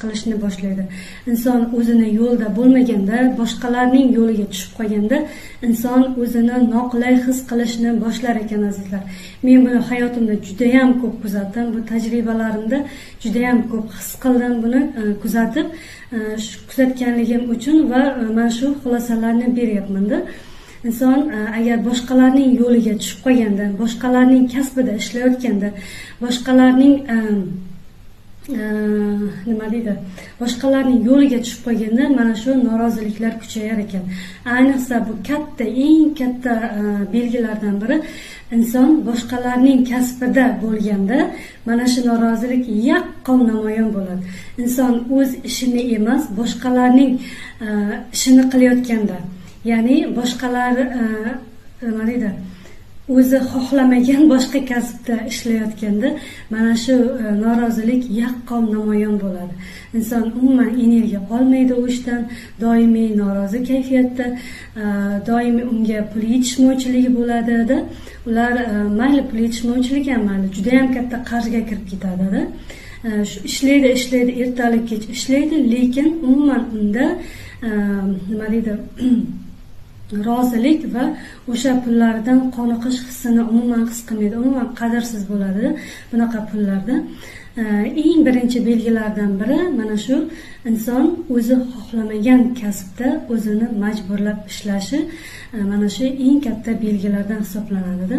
qilishni boshlaydi. Inson o'zini yo'lda bo'lmaganda, boshqalarning yo'liga tushib qolganda inson o'zini noqulay his qilishni boshlar ekan azizlar. Men buni hayotimda juda ham ko'p kuzatdim, bu tajribalarimda juda ham ko'p his qildim buni kuzatib, kuzatganligim uchun va mana shu xulosalarni beryapman-da. Inson agar boshqalarning yo'liga tushib qolganda, boshqalarning kasbida ishlayotganda, boshqalarning nima deydi, boshqalarning yo'liga tushib qolganda mana shu noroziliklar kuchayar ekan. Ayniqsa bu katta, eng katta belgilardan biri, inson boshqalarning kasbida bo'lganda mana shu norozilik yaqqol namoyon bo'ladi. Inson o'z ishini emas, boshqalarning ishini qilayotganda, ya'ni boshqalar nima deydi, o'zi xohlamagan boshqa kasbda ishlayotganda mana shu norozilik yaqqol namoyon bo'ladi. Inson umuman energiya olmaydi u ishdan, doimiy norozi kayfiyatda, doimiy unga pul yetishmovchiligi bo'ladi-da. Ular mayli pul yetishmovchiligi ham mayli, juda ham katta qarzga kirib ketadi-da. Shu ishlaydi, ishlaydi, ertalik kech ishlaydi, lekin umuman unda nima deydi, rozilik va o'sha pullardan qoniqish hissini umuman his qilmaydi, umuman qadrsiz bo'ladi bunaqa pullarda. Eng birinchi belgilardan biri mana shu, inson o'zi xohlamagan kasbda o'zini majburlab ishlashi, mana shu eng katta belgilardan hisoblanadi.